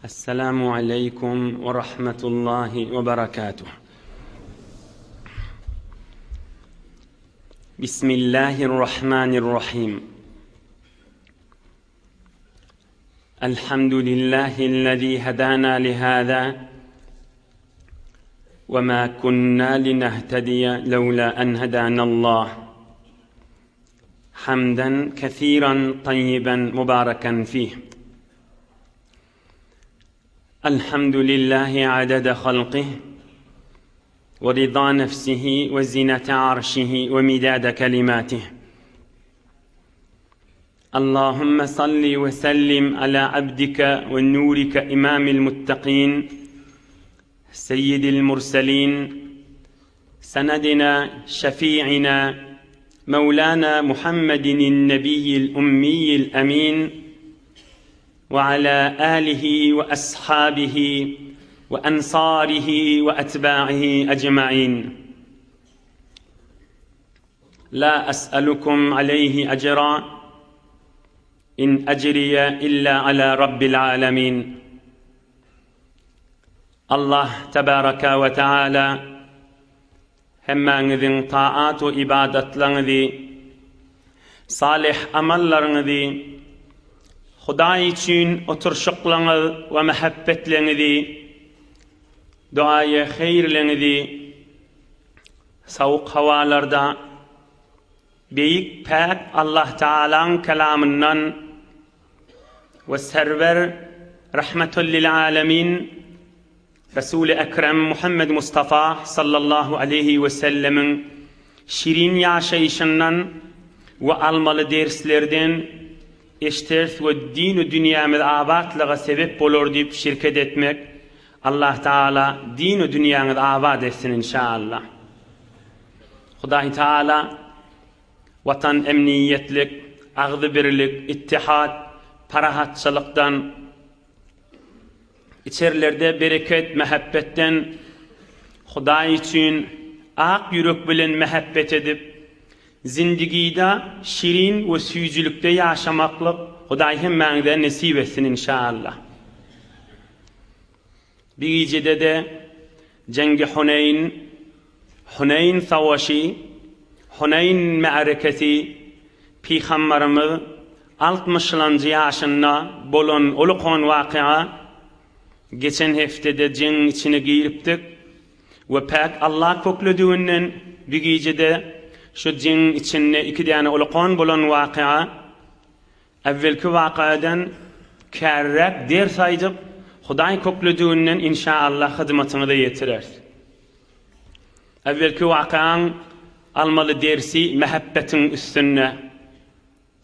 Esselamu aleýkum we rahmetullahi we berekatuh. Bismillahirrahmanirrahim. Elhamdülillahi'llezî hedâna lihâzâ ve mâ kunnâ linehtediye levlâ en hedânallah. Hamden kesiran tayyiben mübareken fih. Elhamdülillahi adede halqih ve rida nefsihi ve zinete arşihi ve midade kelimatih. Allahümme salli ve sellim ala abdike ve nurike imamil muttaqin seyyidil murselin senedina şefi'ina Mevlana Muhammedin nebiyyil ummiyil emin ve ala alihi ve ashabihi ve ensarihi ve etba'ihi ecmain. La es'elukum aleyhi ecra in ecriye illa ala rabbil alemin. Allah tebaraka we teala hemmäňiziň taat we ibadatlaryňyzy, salyh amallaryňyzy, Hudaý üçin oturyşyklaryňyz we mähebbetleňizi, duaýy heýrleňizi sowuk howalarda Beýik Päk Allah Tagalaň kelamyndan we Serwer Rahmetul lil Alemin Resuly Ekrem Muhammed Mustafa sallallahu aleýhi we sellemiň şirin ýaşaýşyndan we almaly derslerden eşderis we din-u dünýämiz abatlyga sebep bolar diýip şirket etmek Allah Tagala din-u dünýäňizi abat etsin inşaallah. Hudaý Tagala Watan emniýetlik, agzybirlik, ittihat, parahatçylykdan, içerilerde bereket, mähebbetden Hudaý üçin ak ýürek bilen mähebbet edip, zindigida şirin we süýjülikde ýaşamaklyk Hudaý hemmäňize nesip etsin inşaallah. Bir gijede-de Jeňgi Huneýn, Huneýn savaşy, Huneýn märekesi, Pygambarymyz altmyşlanjy ýaşynda bolan uly-kon wakyga, geçen hepdede jeňiň içine giripdik we päk Allah köklediginden bir gijede şu jeňiň içinde iki däne uly-kon bolan wakyga, Äwwelki wakadan kärräk ders aýdyp, Hudaý köklediginden inşa-Allah hyzmatyňyza ýetireris. Äwwelki wakaň almaly dersi mähebbetiň üstünde.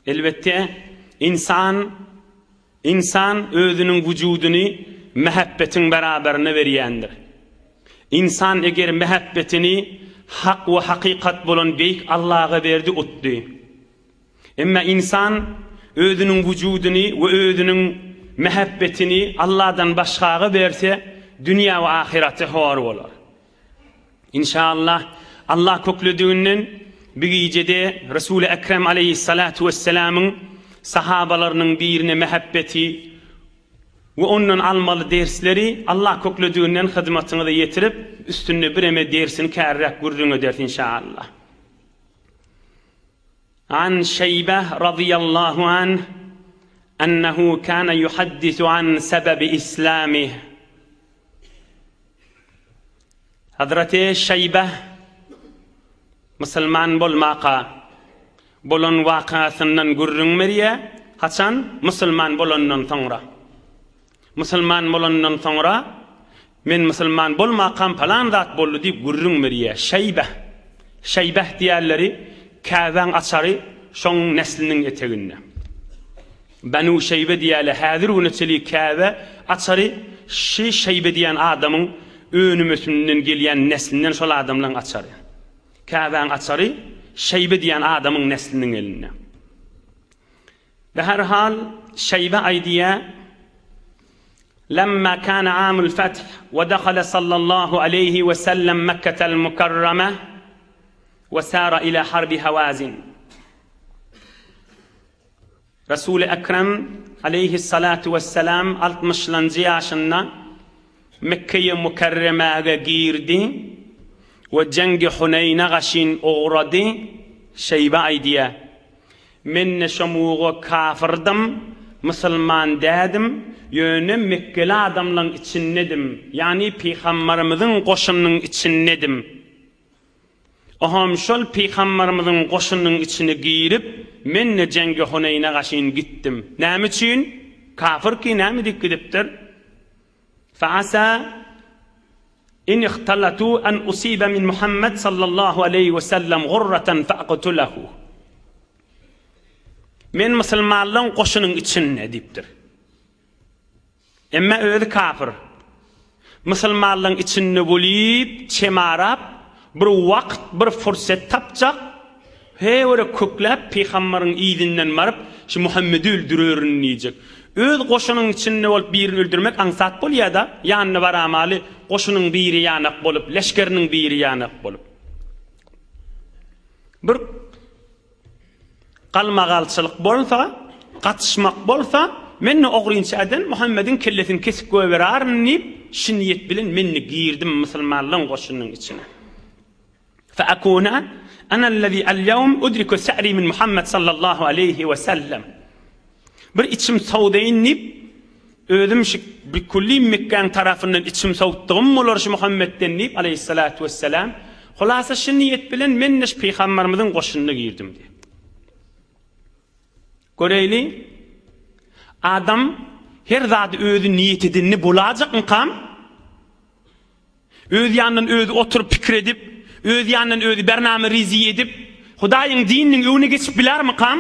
Elbetde, ynsan ynsan özüniň wujudyny mähebbetiň beraberine berýändir. Ynsan eger mähebbetini hak we hakykat bolan beýik Allaga berdi utdy. Emma ynsan özüniň wujudyny we özüniň mähebbetini Allahdan başgaga berse, dünýä we ahyraty hor bolar. Inşallah, Allah köklediginden bir gijede Resuly Ekrem aleýhissalatu wessalamyň sahabalarynyň birine mähebbeti we ondan almaly dersleri Allah köklediginden hyzmatyňyza ýetirip, üstünde bireme dersini kärräk gürrüň ederis inşallah. An Şeýbe razyýallahu anh ennehu kana yuhaddisu an sebebi islamih. Hazreti Şeýbe musulman bolmaka bolan wakasyndan gürrüň berýär, haçan musulman bolandan soňra. Musulman bolandan soňra, Men musulman bolmakam palan zat boldy diýip gürrüň berýär. Şeýbeh. Şeýbeh diýýärleri Käbäň açary şoň nesliniň eteginde. Benu Şeýbe diýýärler, häzir güne çenli Käbe açary şi Şeýbe diýen adamyň önüm-ösüminden gelýän neslinden şol adamlaň açary. Käbäň açary Şeýbe diýen adamyň nesliniň elinde. Beherhal, Şeýbe aýdýar, Lemma kana amul feth we dahale sallallahu aleýhi we sellem Mekketel Mukarrame we sara ila harbi Hawazin. Resuly Ekrem aleýhissalatu wessalam altmyşlanjy ýaşynda Mekgeýi Mükerremäge girdi we Jeňgi Huneýne gaşyn ugrady. Şeýbe aýdýar, Men-de şo muga kafyrdym, musulman dädim, ýöne mekgeli adamlaň içindedim, ýagny pygambarymyzyň goşunynyň içindedim. Oham şol pygambarymyzyň goşunynyň içine girip, men-de jeňge Huneýne gaşyn gitdim. Näme üçin? Kafyr ki, näme diýip gidipdir? Feasa in ihtalatu an usiba min Muhammed sallallahu aleýhi we sellem gurratan feaktulehu. Men musulmanlaryň goşunyň içinde diýipdir. Emma özi kafir. Musulmanlaryň içinde bolip, çemarap, bir wagt, bir fursat tapjak, heýwere kökläp pygambaryň yzyndan baryp, şu Muhammedi öldürerin diýjek. Öz goşunyň içinde bolup birini öldürmek aňsat bolýa-da, ýanyna baramaly, goşunyň biri ýanak bolup, leşgeriniň biri ýanak bolup. Bir Galmagalçylyk bolsa, gatyşmak bolsa, men-de ogrynça eden Muhammediň kellesini kesip goýberaryn diýip, şi niýet bilen men-de girdim musulmanlaryň goşunynyň içine. Feakuna anellezî el-ýewm udriku se'rî min Muhammed sallallahu aleýhi we sellem. Bir içim sowdaýyn diýip, özüm şi bikülli Mekgäň tarapyndan içim sowtdugym bolar şu Muhammetden diýip, aleýhissalatu wessalam, hulasa şi niýet bilen men-de şu pygambarymyzyň goşunyna girdim diýip. Göreýli, adam her zady özi niýet edende bolajakmykam? Öz ýanyndan özi oturyp pikir edip, öz ýanyndan özi bername rizi edip, Hudaýyň dininiň öňüne geçip bilermikam?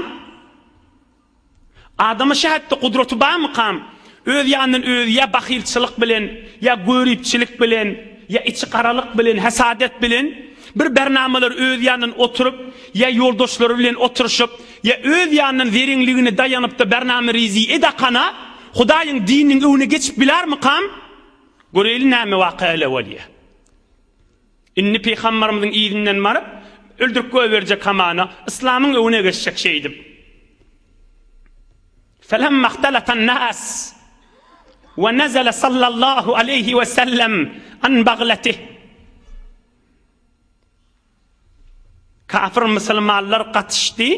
Adama şähetde gudraty barmykam? Öz ýanyndan özi ýa bahylçylyk bilen, ýa göripçilik bilen, ýa içi garalyk bilen, hesadet bilen bir bernameler öz ýanyndan oturyp, ýa ýoldaşlary bilen oturyşyp, ýa öz ýanyndan zereňligine daýanyp-da bername rizi edakana, Hudaýyň dininiň öňüne geçip bilermikam? Göreýli näme waka ele bolýa. Indi pygambarymyzyň yzyndan baryp, öldürip goýberjek hamana, yslamyň öňüne geçjek şeýdip. Felemma ihtalatan nas we nazala sallallahu aleýhi we sellem an baglatih. Kafir musulmanlar gatyşdy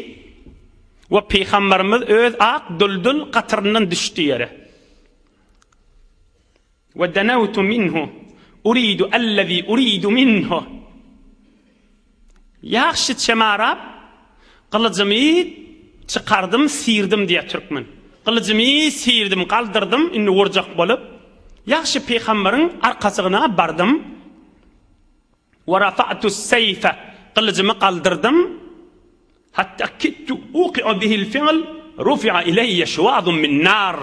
we pygambarymyz öz ak duldul gatyryndan düşdi ýere. We denewtu minhu uridu ellezî uridu minhu. Ýagşy çemarap, gylyjymy çykardym, syrdym diýýär türkmen. Gylyjymy syrdym, galdyrdym, indi urjak bolup, ýagşy pygambaryň arkasygyna bardym. We rafa'tus-seýfe, gylyjymy galdyrdym. Hatta kittu uqi'u bihil fi'l, rufi'a ileýye şuwazun min nar.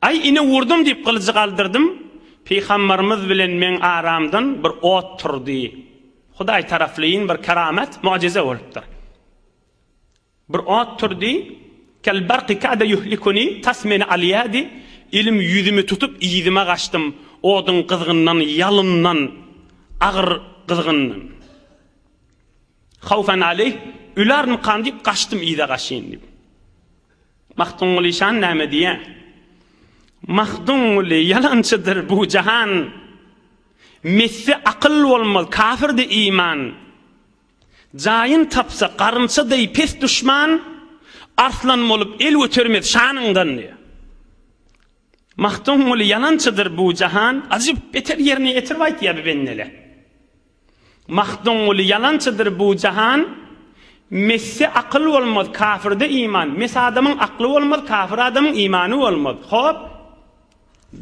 Aý, ine urdum diýip gylyjy galdyrdym. Pygambarymyz bilen meň aramdan bir ot turdy. Hudaý taraplyýyn bir keramat, mugjyza bolupdyr. Bir ot turdy, kel barki kade ýuhlikuni, tas meni alýady, elim ýüzümi tutup yzyma gaçdym, oduň gyzgyndan, ýalyndan, agyr gyzgyndan. Hawfan aleýh, ölermikam diýip gaçdym yza gaçýyn diýip. Magtymguly şan näme diýýär? Magtymguly ýalançydyr bu jahan, Messi akyl bolmaz, kafirdi iman. Jaýyn tapsa, garynça deý pes duşman, Arslan bolup el götermez şanyňdan diýýär. Magtymguly ýalançydyr bu jahan, Ajyp beter ýerine ýetirip aýtýar bu bendele. Magtymguly ýalançydyr bu jahan, Mesde akyl bolmaz, kafirde iman. Mes adamyň akly bolmaz, kafir adamyň imany bolmaz. Hop!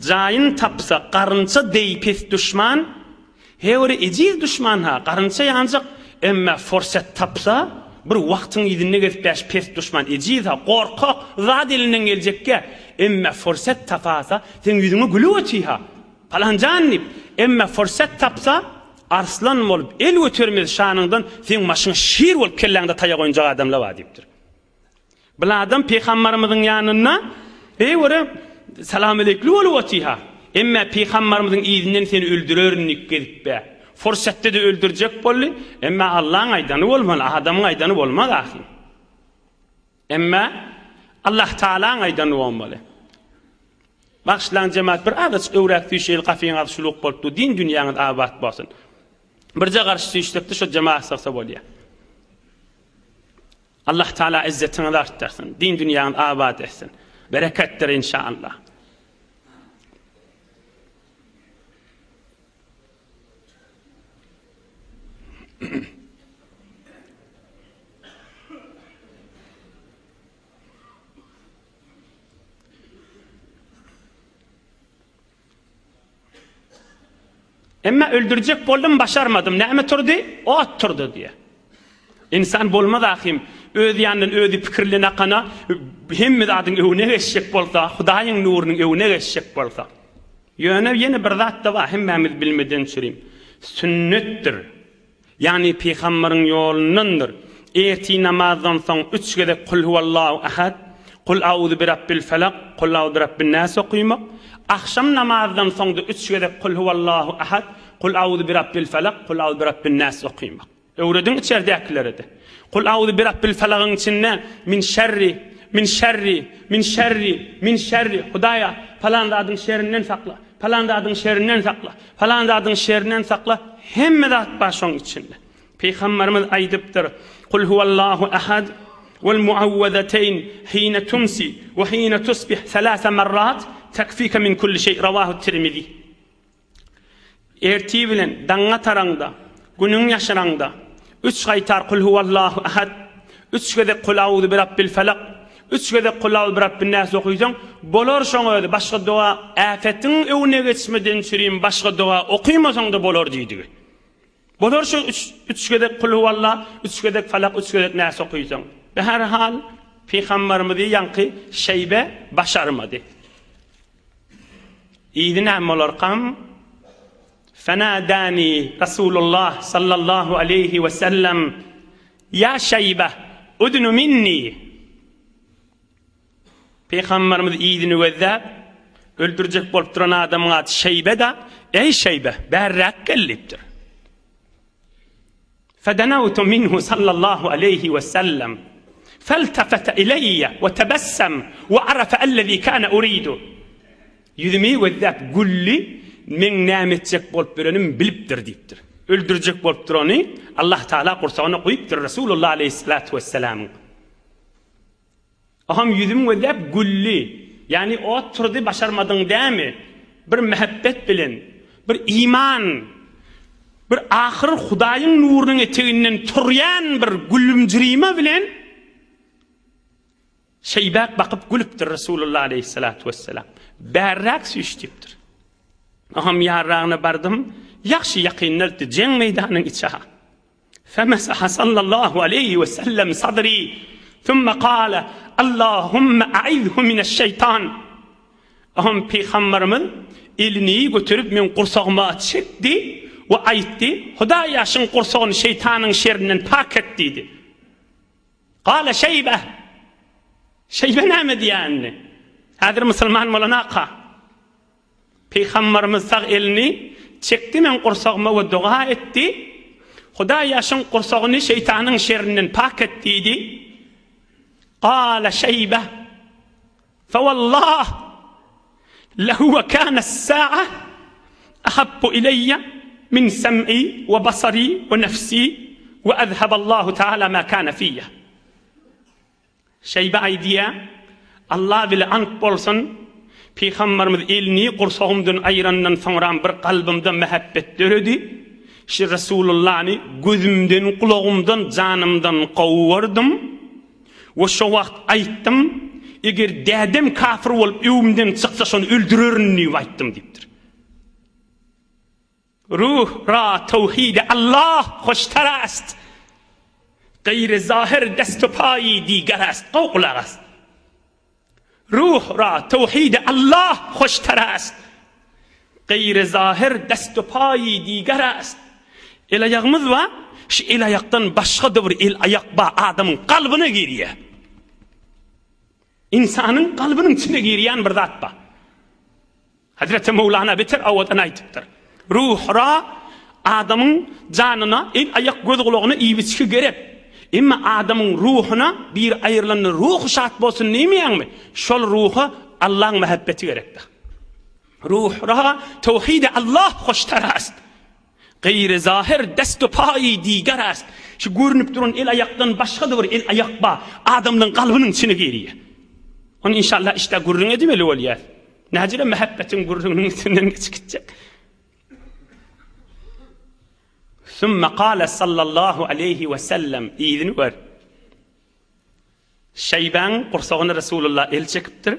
Jaýyn tapsa, garynça deý pes duşman, Heý, ejiz duşman-ha, garynça ýanjak, emme forsat tapsa, bir wagtyň yzynda gezip bäş pes duşman, ejiz-ha, gorkak, zat elinden geljekgä, emme forsat tapasa, seň ýüzüňe gülüp otyr-ha. Palanjan diýip, emme fursat tapsa, arslan bolup, el götermez şanyňdan, seň başyňa şir bolup kelläňde taýak oýnajak adamlar bar diýipdir. Bil adam pygambarymyzyň ýanynda eý göre salamaleýkli bolup otyha. Emme pygambarymyzyň yzyndan seni öldürerin diýip gezip-ä. Fursatda-da öldürjek boldy, emme Allaň aýdany bolmaly, adamyň aýdany bolmaz ahyry. Emma Allah Taalaň aýdany bolmaly. Bagyşlaň jemaat bir azajyk öwräk süýşeýli gapyňyz şuluk bolup dur din dünýäňiz abat bolsun. Birje garşy süýşsekde şo jemaat sygsa bolýa. Allah Taala izzetiňizi artdyrsyn. Din dünýäňiz abat etsin. Bereketdir inşallah. Emma öldürjek boldum, başarmadym. Näme turdy? Ot turdy diýýär. Ynsan bolmaz ahym, öz ýanyndan özi pikirlen akana hemme zadyň öňüne geçjek bolsa, Hudaýyň nurunyň öňüne geçjek bolsa. Ýöne ýene bir zat-da bar, hemmämiz bilmeden çürim. Sünnetdir. Ýagny pygambaryň ýolundandyr. Ertir namazdan soň üç gezek Kul huwallahu ahad, Kul auzu birabbil felak, Kul auzu birabbin nas okymak. Agşam namazdan soň-da üç gezek Kul huwallahu ahad, Kul auzu birabbil felak, Kul auzu birabbin nas okymak. Öwrediň içerdäkilere-de. Kul auzu birabbil felagyň içinde min şerri, min şerri, min şerri, min şerri, Hudaýa, palan zadyň şerinden sakla, palan zadyň şerinden sakla, palan zadyň şerinden sakla, hemme zat bar şoň içinde. Pygamberimiz aýdypdyr, Kul huwallahu ahad wal muawwazateyn hine tumsi we hine tusbih selase marrat tekfike min kulli şeý rawahu Tirmizi. Ertir bilen daň ataraňda, günüň ýaşyraňda, üç gaýtar Kul huwallahu ahad, üç gezek Kul auzu birabbil felak, üç gezek Kul auzu birabbin nas okysaň, bolar şoň özi, başga doga äpetiň öňüne geçmeden çürim başga doga okymasaň-da bolar diýdigi. Bolar şo üç, üç gezek Kul huwallah, üç gezek Felak, üç gezek Nas okysaň. Behar hal, Pygambarymyzy ýaňky Şeýbe başarmady. Yzy näme bolarkam? Fenadani Rasulullah sallallahu aleýhi we sellem, Ýa Şeýbe, udnu minni! Pygamberimiz yzyny gözläp, öldürjek bolup duran adamyň ady Şeýbe-de, Eý Şeýbe, bärräk gel diýipdir. Fedenawtu minhu sallallahu aleýhi we sellem, feltefete ileýe we tebessem we arafe ellezî kâne uridu. Ýüzümi gözläp güldi, meň näme etjek bolup ýörenimi bilipdir diýipdir. Öldürjek bolup durany Allah Tagala gursagyna guýupdyr Resulullah aleýhissalatu wessalamyň. Aham ýüzüm gözläp güldi. Ýagny ot turdy başarmadyň dämi? Bir mähebbet bilen, bir iman, bir ahyr Hudaýyň nurunyň eteginden turýan bir gülümjirime bilen şeýbäk bakyp gülüpdir Resulullah aleýhissalatu wessalam. Bärräk süýş diýipdir. Aham ýarragyna bardym. Ýagşy ýakynlardy jeň meýdanyň içi-ha. Femesaha sallallahu aleýhi we sellem sadri, sümme kale, Allahümme a'izhu mineşşeýtan. Oňam Pygamberimiz elini göterip meň gursagyma çekdi we aýtdy, Hudaýa şuň gursagyny şeýtanyň şerinden pak et diýdi. Kale Şeýbe. Şeýbe näme diýýär indi? Häzir musulman bolanaka. Pygamberimiz sag elini çekdi meň gursagyma we doga etdi, Hudaý ýaşyň gursagyny şeýtanyň şerinden pak et diýdi. Gala Şeýbe, Fewallah, lehuwe kâne s-sâ'a ahabbu ileýye min sem'i we basari we nefsi we azhaballahu teâlâ mâ kâne fiyye. Şeýbe aýdýar, Allah bile ant bolsun, Pygamberimiz elini gursagymdan aýyrandan soňram bir kalbymda mähebbet döredi. Şi Resulullany gözümden, gulagymdan, janymdan gowy gördüm we şo wagt aýtdym, eger dädem kafir bolup öwümden çyksa şony öldürerin diýip aýtdym diýipdir. Ruh ra towhidi Allah hoştar ast, Gaýry zahir dest u paýy diger ast, gowy gulak as. Ruh ra towhidi Allah hoştar ast, Gaýry zahir dest u paýy diger ast. El-aýagymyz bar, şu el-aýakdan başga-da bir el-aýak bar, adamyň kalbyna girýär. Ynsanyň kalbynyň içine girýän bir zat bar. Hezreti Möwlana beter owadan aýdypdyr. Ruhra adamyň janyna el, aýak, göz, gulagyna iýip-içgi gerek. Emma adamyň ruhuna biri aýrylanda ruhy şat bolsun diýmeýäňmi? Şol ruha Allaň mähebbeti gerekdir. Ruh ra towhidi Allah hoştar ast. Gaýry zahyr dest-u paýy diger ast. Şu görnüp duran el-aýakdan başga-da bir el-aýak bar, adamlaryň kalbynyň içine girýär. Ony inşallah işde gürrüň edibeli bolýar. Näjele mähebbetiň gürrüňiniň üstünden geçip gitjek. Sümme kale sallallahu aleýhi we sellem yzyny gör. Şeýbäň gursagyna Resulullah el çekipdir.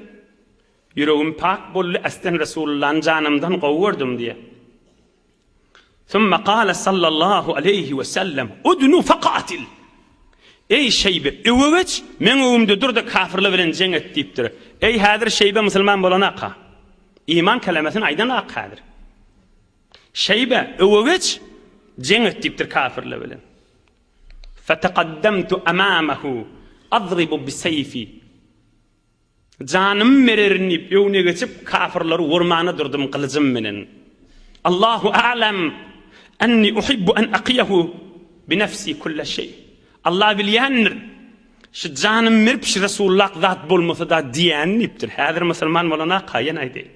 Ýüregim pak boldy, äslen Resulullany janymdan gowy gördüm diýýär. Sümme kale sallallahu aleýhi we sellem udnu fekatil. Eý Şeýbe, öwe geç, meň öwümde dur-da kafirler bilen jeň et diýipdir. Eý häzir Şeýbe musulman bolanaka. Iman kelemesini aýdanak häzir. Şeýbe, öwe geç, jeň et diýipdir kafirler bilen. Fetekaddemtu amamahu adribu biseýfi. Janymy bererin diýip, öňüne geçip, kafyrlary urmana durdum gylyjym bilen. Allahu a'lem enni uhibbu en aqiyahu bi nefsi kulle şeý. Allah bilýändir. Şu janymy berip şu Resullak zat bolmasa da diýän diýipdir. Häzir musulman bolanaka ýene aýdaýyn.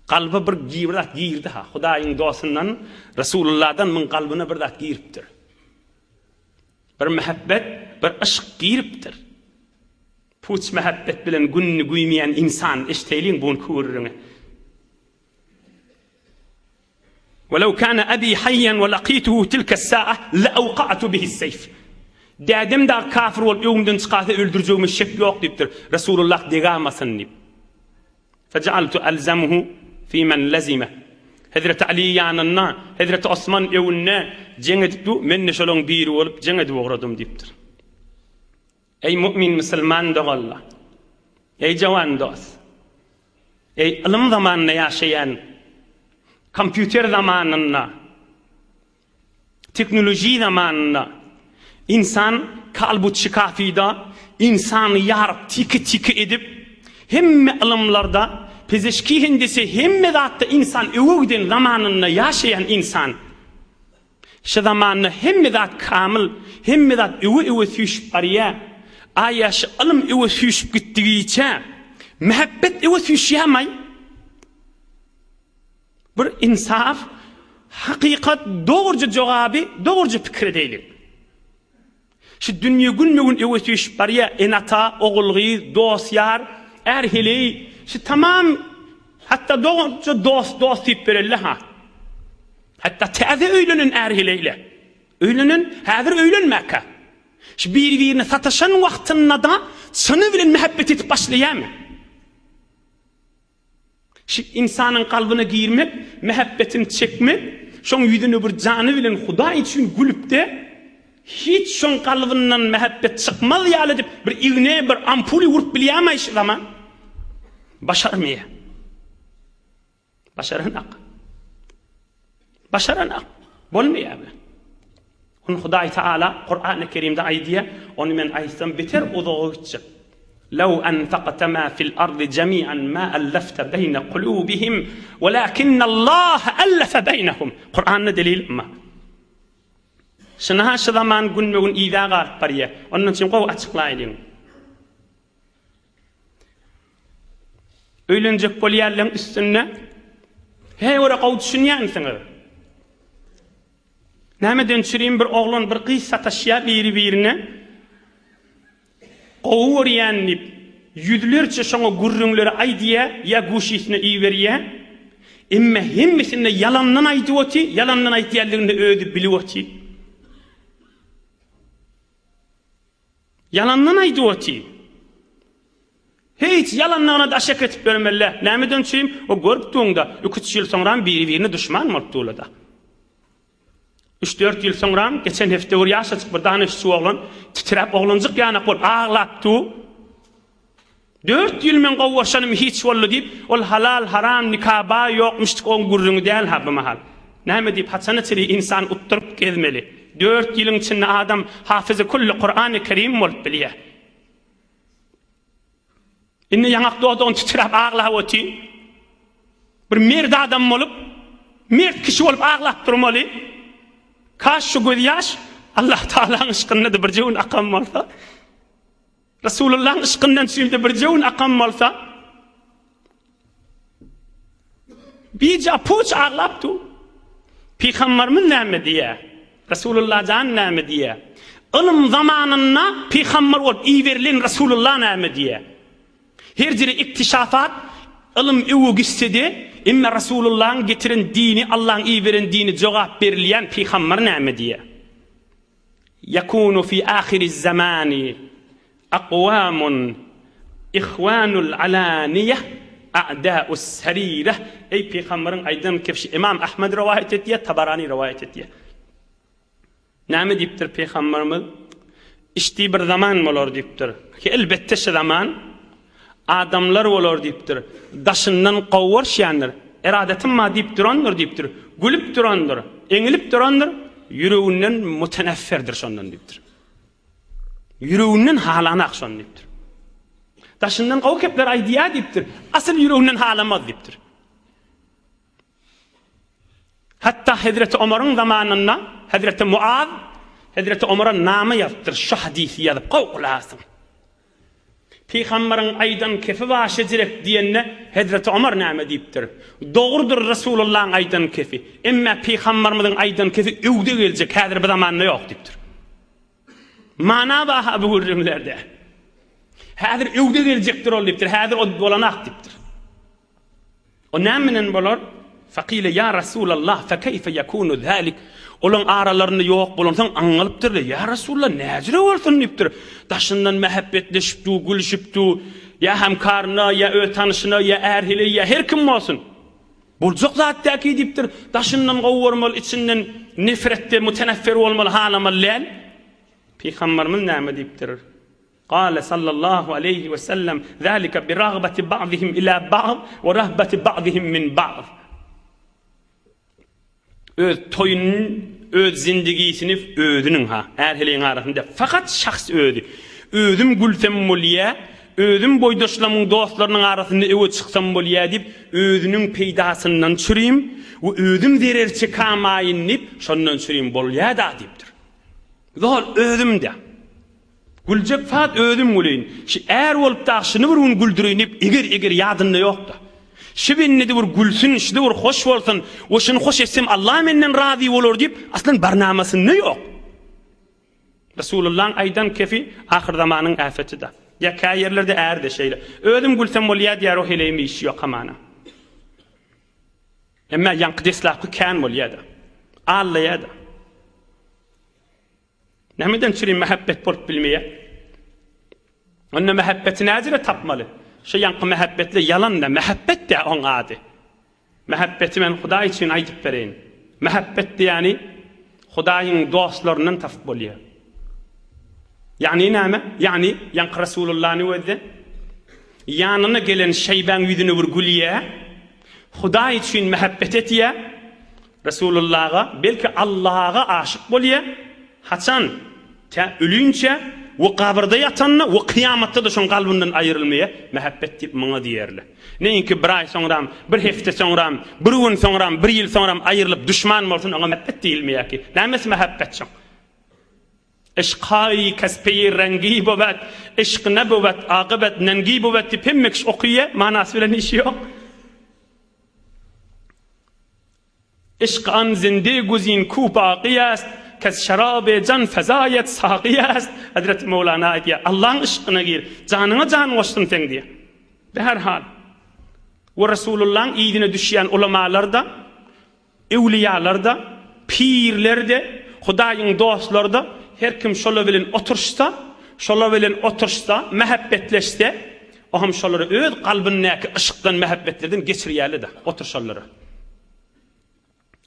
Kalba bir bir zat girdi ha. Hudaýyň dostundan, Resulullahdan muň kalbyna bir zat giripdir. Bir mähebbet, bir yşk giripdir. Puç mähebbet bilen gününi güýmeýän insan, eşiteýliň bu günki gürrüňi. Welew kana abi hayyan we laqituhu tilke sa'a la awqa'tu bihi seyf. Dädem dagy kafir bolup öňümden çykarsa öldürjegime şek ýok diýipdir. Resulullah degamasyn diýip. Fejealtu elzemuhu fi men lezime. Hezreti Ali ýanynda, Hezreti Osman öňünde jeň edip dur, men-de şolaryň biri bolup jeň edip ugradym diýipdir. Eý mu'min musulman doganlar! Eý jawan dost! Eý ylym zamanynda ýaşaýan, kompýuter zamanynda, Teknoloji zamanynda ynsan kalbut şikafyda ynsany ýaryp tiki-tiki edip, hemme ylymlarda, pezeşki hendese hemme zatda ynsan öňe giden zamanynda ýaşaýan ynsan. Şu zamanda hemme zat kamyl, hemme zat öňe-öňe süýşüp barýar. Aýa şu ylym öňe süýşüp gitdigiçe mähebbet öňe süýşýärmaý? Bir ynsaf, hakykat, dogruja jogaby, dogruja pikir edeýliň. Şu dünýe günbe-gün öňe süýşüp barýar, ene-ata, ogul-gyz, dost-ýar, är-heleý, şu tamam, hatda dogruja dost-dost diýip bereli-ha. Hatda täze öýlenen är-heleýle. Öýlenen, häzir öýlenmäkä. Şu biri-birine sataşan wagtynda-da çyny bilen mähebbet edip başlaýarmy? Şu ynsanyň kalbyna girmek, mähebbetini çekmek, şoň ýüzüne bir jany bilen Hudaý üçin gülüpde, hiç şoň kalbyndan mähebbet çykmaz ýaly edip bir igne, bir ampuly urup bilýärmaý şu zaman? Başarmaýar. Başaranak. Başaranak. Bolmaýar bu. Ony Hudaý Taala Kurany Kerimde aýdýar, ony men aýtsam beter uzaga gitjek. Law anfaqta ma fil ardy jami'an ma allafta beýne kulubihim, walakinnallaha allafa beýnehum. Kuranda delil emma. Şyna şu zaman günbe-gün yza galyp barýar. Ondan üçin gowy açyklaýlyň. Öýlenjek bolýanlaryň üstünde he görä gowy düşünýänsiňiz. Nämeden çürim bir oglan bir gyz sataşýar biri birine. Gowy görýän diýip, ýüzlerçe şoňa gürrüňleri aýdýar ýa guşisine iberýär. Emme hemmesinde ýalandan aýdyp otyr, ýalandan aýtýanlygyny özi bilip otyr. Ýalandan aýdyp otyr. Hiç ýalandygyna daş eketip bermeli. Nämeden üçin? O görüp duňda, iki-üç ýyl soňram biri-birine duşman bolup durlar-da. Üç-dört ýyl soňram, geçen hepde bir ýaşajyk bir danyşçy oglan titräp oglanjyk ýanak bolup aglap dur. Dört ýyl meň gowuşanym hiç boldy diýip, ol halal, haram, nika bar, ýok, müşdük oň gürrüňi däl-ha bu mahal. Näme diýip, haçana çenli ynsan utduryp gezmeli? Dört ýylyň içinde adam hafyzy külli Kurany Kerim bolup bilýär. Indi ýaňak dodagyny titräp aglap otyr. Bir mert adam bolup, mert kişi bolup aglap durmaly. Kaş şu gözýaş. Allah Tagalaň yşkynda-da birje gün akan bolsa, Resulullahyň yşkyndan çüýümde birje gün akan bolsa, Bija puç aglap dur. Pygamberimiz näme diýýär? Resulullah jan näme diýýär? Ylym zamanynda pygamber bolup iberilen Resulullah näme diýýär? Her jere iktişafat, ylym öwe gitse-de, emma Resulullahyň getiren dini, Allahyň iberen dini jogap berilýän pygamber näme diýýär? Ýekunu fi ahiriz zamani akwamun ihwanul alaniýe a'da'us sarire. Eý pygamberiň aýdan kebşi Imam Ahmed rowaýat etýär, Tabarani rowaýat etýär. Näme diýipdir pygamberimiz? Işdi bir zaman bolar diýipdir. Ki elbetde şu zaman adamlar bolar diýipdir. Daşyndan gowurşýandyr. Eradatim bar diýip durandyr diýipdir. Gülüp durandyr, eňilip durandyr, ýüreginden mutenefferdir şondan diýipdir. Ýüreginden halanak şony diýipdir. Daşyndan gowy kepler aýdýar diýipdir. Asyl ýüreginden halamaz diýipdir. Hatda Hezreti Omaryň zamanynda Hezreti Muaz Hezreti Omara nama ýazypdyr, şu hadysy ýazyp, gowy gulasyň. Pygambaryň aýdan kefi bar şejirek diýende Hezreti Omar näme diýipdir? Dogrudyr Resulullahyň aýdan kefi. Emmä pygambarymyzyň aýdan kefi öwde geljek, häzir bu zamanda ýok diýipdir. Mana bar-ha bu gürrüňlerde. Häzir öwde geljekdir ol diýipdir, häzir o bolanak diýipdir. O näme bilen bolar? Fekile ýa Resulallah, fekeýfe ýekunu zälik? Olaň aralarynda ýok bolansoň aňňalypdyrlar. Ýa Resulallah, näjüre bolsun diýipdir. Daşyndan mähebbetleşip dur, gülüşip dur. Ýa hemkaryna, ýa öz tanyşyna, ýa är-heleý, ýa her kim bolsun. Boljak zat däki diýipdir. Daşyndan gowy görmeli, içinden nefretde muteneffer bolmaly, halamaly däl. Pygamberimiz näme diýipdir? Gale sallallahu aleýhi we sellem, Zalika bi ragbati ba'dihim ila ba'd we rahbati ba'dihim min ba'd. Öz toýuny, öz zindigisini özüniň ha, är-heleýiň arasynda fakat şahs özi. Özüm gülsem bolýa, özüm boýdaşlamyň dostlarynyň arasynda öwe çyksam bolýa diýip, özüniň peýdasyndan çürim we özüm zerer çekamaýyn diýip, şondan çürim bolýa-da diýipdir. Zol özüm-de. Güljek zat özüm güleýin. Şi är bolup dagy şuny bir gün güldüreýin diýip eger-eger ýadynda ýok-da. Şi bende-de bir gülsün, şi-de bir hoş bolsun we şuny hoş etsem Allah menden razy bolar diýip aslan barnamasynda ýok. Resulullahyň aýdan kefi ahyrzamanyň äpeti-da. Ýa kä ýerlerde är-de şeýle. Özüm gülsem bolýa diýýär o heleýim işi ýok hamana. Emma ýaňky deslapky kän bolýa-da. Allaýa-da. Nämeden çüri mähebbet bolup bilmeýär? Onda mähebbeti näjere tapmaly? Şu ýaňky mähebbetle ýalan-da, mähebbet dä oň ady. Mähebbeti men Hudaý üçin aýdyp bereýin. Mähebbet diýýäni Hudaýyň dostlaryndan tapyp bolýar. Ýagny näme? Ýagny ýaňky Resulullany gözle. Ýanyna gelen şeýbäň ýüzüne bir gülýär. Hudaý üçin mähebbet etýär. Resulullaha, belki Allaha aşyk bolýa, haçan? Tä ölinçä we gabyrda ýatanda we kyýamatda-da şoň kalbyndan aýrylmaýa, mähebbet diýip muňa diýerler. Neýinki bir aý soňram, bir hepde soňram, bir gün soňram, bir ýyl soňram aýrylyp duşman bolsun oňa mähebbet diýilmeýär ki. Nämesi mähebbet şoň? Yşkaýy kespeýi rengi bowet, yşk ne bowet, akybet nengi bowet diýip hemme kişi okyýa, manasy bilen işi ýok. Yşk an zinde guzin ku baky est, Kes şerabe jan fezaýet saky est. Hezreti Möwlana aýdýar, Allaň yşkyna gir, janyňa jan goşsun seň diýýär. Bäherhal, we Resulullaň yzyna düşýän ulamalar-da, öwlüýalar-da, pirler-de, Hudaýyň dostlary-da her kim şolar bilen oturyşsa, şolar bilen oturyşsa, mähebbetleşse, O hem şolary öz kalbyndaky yşkdan, mähebbetlerden geçirýärler-de, oturyşanlara.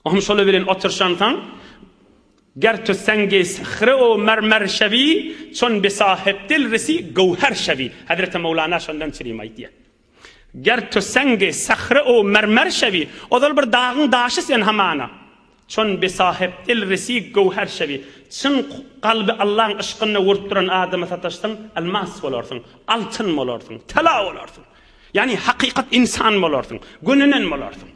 O hem şolar bilen oturyşansoň, Ger tu sengi sehre u mermer şewi, çon bi sahibdil resi göwher şewi. Hezreti Mewlana şondan çirim aýdýar. Ger tu sengi sehre u mermer şewi, ozal bir dagyň daşy sen hamana. Çon bi sahyp dil resi göwher şewi. Çyn kalby Allaň yşkynda urup duran adama sataşsaň, almas bolarsyň, altyn bolarsyň, tala bolarsyň. Ýagny hakykat ynsan bolarsyň, gönenen bolarsyň.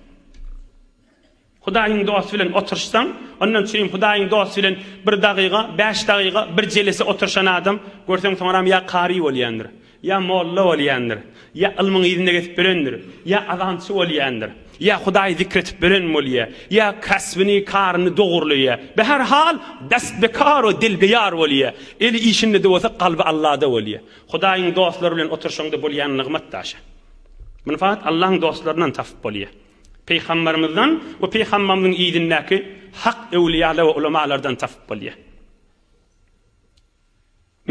Hudaýyň dosty bilen oturyşsaň, ondan çürim Hudaýyň dosty bilen bir dagyga, bäş dagyga bir jelese oturyşan adam, görseň soňram ýa kary bolýandyr, ýa molla bolýandyr, ýa ylmyň yzynda gezip ýörendir, ýa azançy bolýandyr, ýa Hudaýy zikretip ýören bolýar, ýa kasbyny, karyny dogurlaýar. Behar hal, dest bekar we dil beýar bolýar. Eli işinde-de bolsa, kalby Allada bolýar. Hudaýyň dostlary bilen oturyşaňda bolýan nygmat daşy. Muny fakat Allaň dostlaryndan tapyp bolýar. Pygambermizden we pygamberimiziň yzyndaky hak öwliýalar we ulamalardan tapyp bolýar.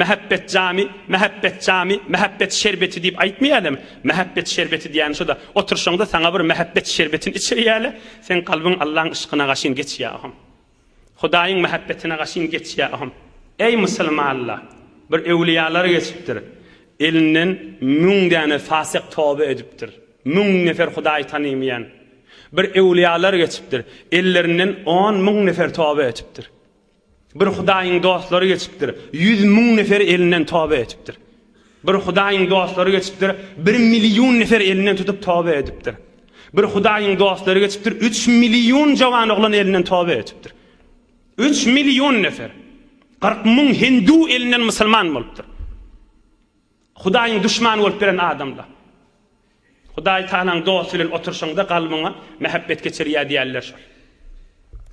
Mähebbet jamy, mähebbet jamy, mähebbet şerbeti diýip aýtmaýarlarmy? Mähebbet şerbeti diýýäni şo-da, oturyşyňda saňa bir mähebbet şerbetini içirýärler, seň kalbyň Allaň yşkyna gaşyn geçýär oham. Hudaýyň mähebbetine gaşyn geçýär oham. Eý musulmanlar! Bir öwliýalar geçipdir. Elinden müň däne fasyk toba edipdir. Müň nefer Hudaýy tanymaýan. Bir öwliýalar geçipdir. Ellerinden on müň nefer toba edipdir. Bir Hudaýyň dostlary geçipdir. 100 müň nefer elinden toba edipdir. Bir Hudaýyň dostlary geçipdir. Bir million nefer elinden tutup toba edipdir. Bir Hudaýyň dostlary geçipdir. 3 million jawan oglan elinden toba edipdir. 3 million nefer. 40 müň hindu elinden musulman bolupdyr. Hudaýyň duşmany bolup beren adamlar. Hudaý Tagalaň dosty bilen oturyşyňda kalbyňa mähebbet geçirýär diýerler şol.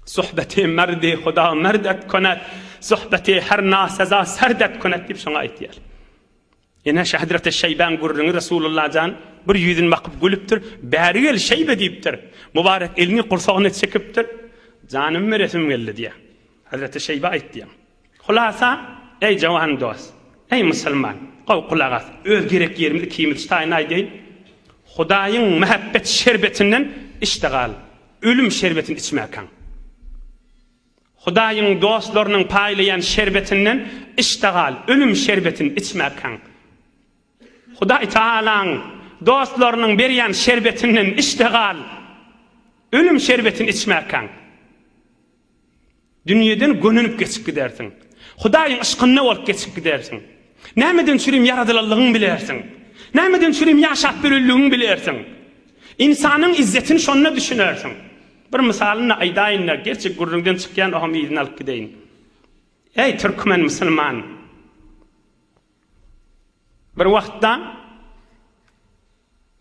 Suhbeti merdi Huda merdet konet, suhbeti her naseza serdet konet diýip şoňa aýtýar. Ine şu Hazreti Şeýbäň gürrüňi Resulullah jan bir ýüzüni bakyp gülüpdir. Bäri gel Şeýbe diýipdir. Mübarek elini gursagyna çekipdir. Janymy beresim geldi diýýär. Hazreti Şeýbe aýtýar. Hulasa, eý jawan dost, eý musulman, gowy gulak as, öz gerek ýerimizi ikimiz şu taýyny aýdaýyn. Hudaýyň mähebbet şerbetinden iç-de gal, ölüm şerbetini içmäkäň. Hudaýyň dostlarynyň paýlaýan şerbetinden iç-de gal, ölüm şerbetini içmäkäň. Hudaý Tagalaň dostlarynyň berýän şerbetinden iç-de gal, ölüm şerbetini içmäkäň. Dünýeden gönenip geçip gidersiň. Hudaýyň yşkynda bolup geçip gidersiň. Nämeden çürim ýaradylanlygyňy bilersiň. Nämeden çürim ýaşap ýörenligiňi bilersiň. Ynsanyň izzetini şonda düşünersiň. Bir mysalyny aýdaýyn-da, gerçi gürrüňden çykýan oham yzyny alyp gideýin. Eý, türkmen musulman! Bir wagtda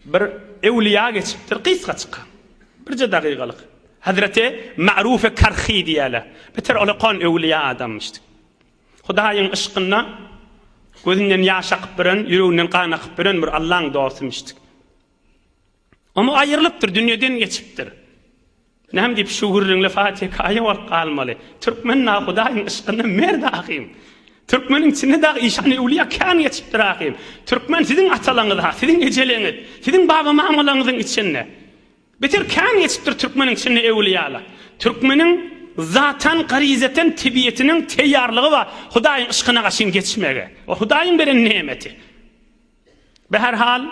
Bir öwlüýa geçipdir, gysgaçyk, birje dagygalyk. Hazreti Ma'rufe Karhi diýýärler. Beter olakan öwlüýa adamyşdy. Hudaýyň yşkynda gözünden ýaş akyp biren, ýüreginden gan akyp biren bir Allaň dostumyşdy. Oňa aýrylypdyr, dünýeden geçipdir. Näme diýip şu gürrüňle fatikaýa bolup galmaly. Türkmen na Hudaýyň yşkynda merd ahym. Türkmeniň içinde dagy işan öwlüýa kän geçipdir ahym. Türkmen siziň atalaňyz ha, siziň ejeleňiz, siziň baba mamalaňyzyň içinde. Beter kän geçipdir türkmeniň içinde öwlüýalar. Türkmeniň zatan garizeten tebiýetiniň teýýarlygy bar Hudaýyň yşkyna gaşyn geçmege. O Hudaýyň beren nemeti. Beherhal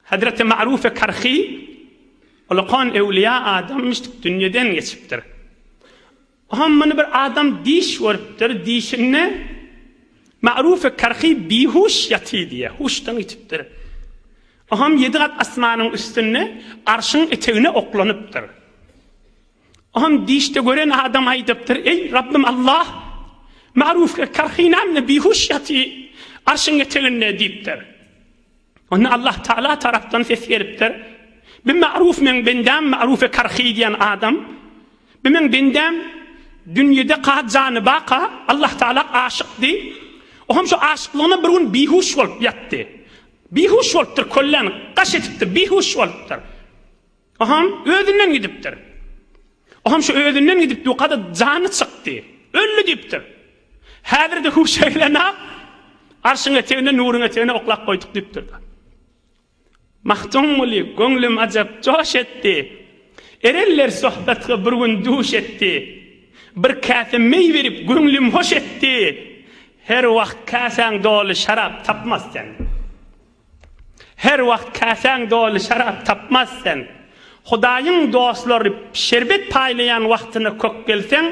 Hazreti Ma'rufe Karhi ulakan öwlüýa adamyş dünýeden geçipdir. Oňa muny bir adam diş görüpdir, dişinde Ma'rufe Karhi bihuş ýaty diýýär, huşdan gitipdir. Oňam ýedi gat asmanyň üstünde arşyň etegine oklanypdyr. Oňam dişde gören adam aýdypdyr, Eý, Rabbym Allah, Ma'rufe Karhi näme bihuş ýaty arşyň eteginde diýipdir. Onda Allah Taala tarapdan ses gelipdir. Bi Ma'ruf meň bendäm Ma'rufe Karhi diýen adam. Bi meň bendäm dünýede ka jany baka Allah Taala aşykdy. O hem şu aşyklygyna bir gün bihuş bolup ýatdy. Bihuş bolupdyr, kölläni gaş etipdir, bihuş bolupdyr. Oham özünden gidipdir. Oham şu özünden gidip dukada jany çykdy. Öldi diýipdir. Häzir-de huşa gelenok, arşyň etegine, nuruň etegine oklap goýduk diýipdir. Magtymguly, göňlüm ajap joş etdi. Erenler sohbetge bir gün duş etdi. Bir käse meý berip göňlüm hoş etdi. Her wagt käsäň doly şarap tapmaz sen. Her wagt käsäň doly şarap tapmaz sen. Hudaýyň dostlary şerbet paýlaýan wagtyna kök gelseň,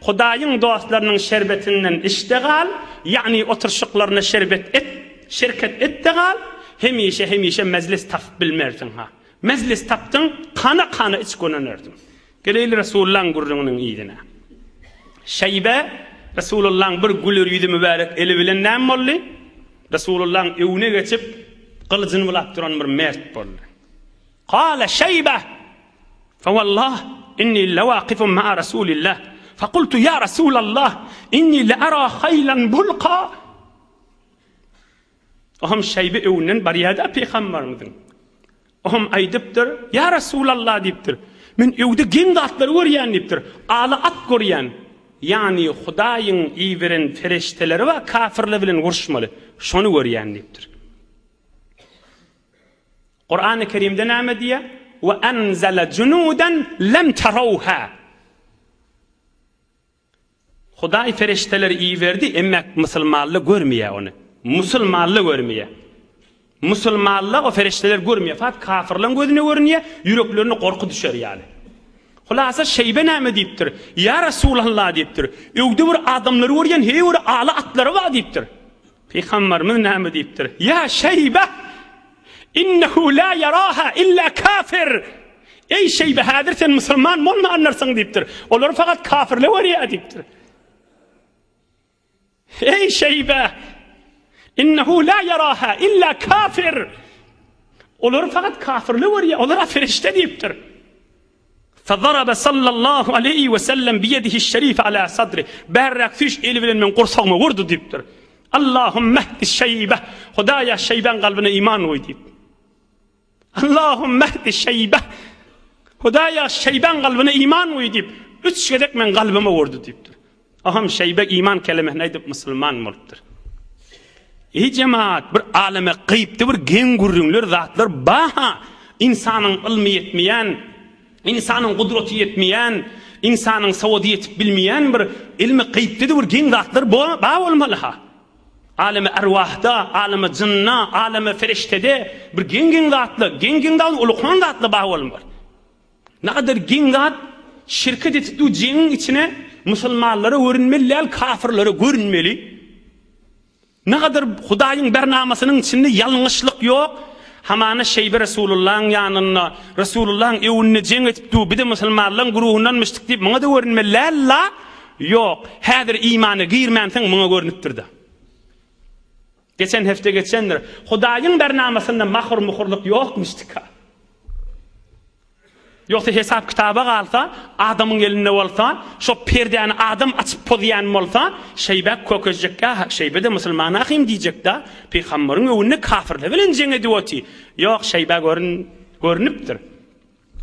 Hudaýyň dostlarynyň şerbetinden iç-de gal, ýagny oturyşyklaryna şerbet et, şerket et-de gal, hemişe-hemişe mejlis tapyp bilmersiň-ha. Mejlis tapdyň, kana-kana iç gönenersiň. Geleýli Resulullaň gürrüňiniň yzyna. Şeýbe Resulullaň bir güler ýüzi mübärek eli bilen näme boldy? Resulullaň öwüne geçip, gylyjyny bulap duran bir mert boldy. Kale Şeýbe, Fewallah, inni lewakifun ma'a Rasulillah. Fekultu ýa Rasulallah, inni leara haýlan bulka. Oham Şeýbe öwünden barýar-da pygamberimiziň. Oham aýdypdyr, Ýa Resulallah diýipdir. Men öwde geň zatlary görýän diýipdir. Ala at görýän. Ýagny Hudaýyň iberen perişdeleri bar kafirler bilen uruşmaly. Şony görýän diýipdir. Kurany Kerimde näme diýýär? Wa anzala junudan lam tarawha. Hudaý perişdeleri iberdi, emma musulmanlar görmeýär ony. Musulmanlar görmeýär. Musulmanlar o perişdeleri görmeýär. Fakat kafirleň gözüne görünýär, ýüreklerine gorky düşer ýaly. Hulasa Şeýbe näme diýipdir? Ýa Resulallah diýipdir. Öwde bir adamlary görýän, heý bir ala atlary bar diýipdir. Pygamberimiz näme diýipdir? Ýa Şeýbe! Innehu la ýaraha illa kafir! Eý Şeýbe, häzir sen musulman bolmandyrsyň diýipdir. Olary fakat kafirler görýär diýipdir. Eý Şeýbe! Innehu la ýaraha illa kafir! Olary fakat kafirler görýär, olar perişde diýipdir. Fezarabe sallallahu aleýhi we sellem biýedihi şerife ala sadri. Bärräk süýş eli bilen meň gursagyma urdy diýipdir. Allahümmehdi Şeýbe. Hudaýa Şeýbäň kalbyna iman goý diýip. Allahümmehdi Şeýbe. Hudaýa Şeýbäň kalbyna iman goý diýip, üç gezek meň kalbyma urdy diýipdir. Aham Şeýbe iman kelemesini aýdyp musulman bolupdyr. Eý jemaat, bir aleme gyýypdy bir geň gürrüňler zatlar ba-ha! Ynsanyň ylmy ýetmeýän, ynsanyň gudraty ýetmeýän, ynsanyň sowady ýetip bilmeýän bir ylmy gyýypdy-da bir geň zatlar ba bolmaly-ha. Aleme erwahda, aleme jynda, aleme feriştede bir geň-geň zatlar, geň-geň zat, ulukan zatlar ba bolmaly. Nagadar geň zat, şirket etip dur jeňiň içine musulmanlara görünmeli däl kafirlere görünmeli. Nagadar Hudaýyň bernamasynyň içinde ýalňyşlyk ýok. Hamana Şeýbe Resulullahyň ýanynda, Resulullahyň öwünde jeň etip dur, bize musulmanlaryň guruhyndanmyşdyk diýip muňa-da görünmeli däl la. Ýok, häzir imana girmänsoň muňa görnüpdir-de. Geçen hepde geçendir. Hudaýyň bernamasynda mahur-muhurlyk ýokmuşdyka. Ýogsa hesap-kitaba galsa, adamyň elinde bolsa, şo perdäni adam açyp pozýan bolsa, şeýbäk kökezjekkä, şeýbe-de musulman ahym diýjek-dä, pygambaryň öňünde kafirler bilen jeň edip oty. Ýok, şeýbä görün, görnüpdir.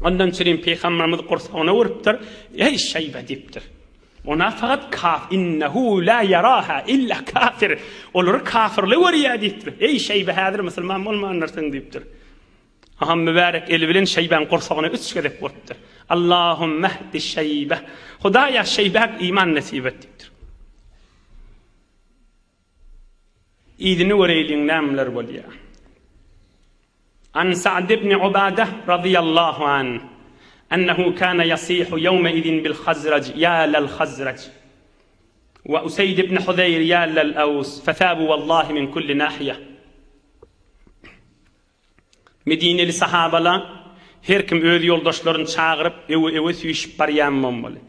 Ondan çürim pygambarymyz gursagyna urupdyr, Eý, şeýbe diýipdir. Ona fakat kaf innehu la yaraha illa kafir. Olary kafirler görýär diýipdir. Eý, şeýbe häzir musulman bolmandyrsyň diýipdir. Aha mübärek eli bilen Şeýbäň gursagyna üç gezek urupdyr. Allahümme hdi Şeýbe. Hudaýa Şeýbä iman nesip et diýipdir. Yzyny göreýliň nämeler bolýar. An Sa'd ibn Ubada radiyallahu an ennehu kana yasihu yawma idin bil Hazraj ya lal Hazraj we Useyd ibn Hudayr ya lal Aws fesabu wallahi min kulli nahiye. Medineli sahabalar her kim öz ýoldaşlaryny çagyryp, öwe-öwe süýşüp barýan bolmaly.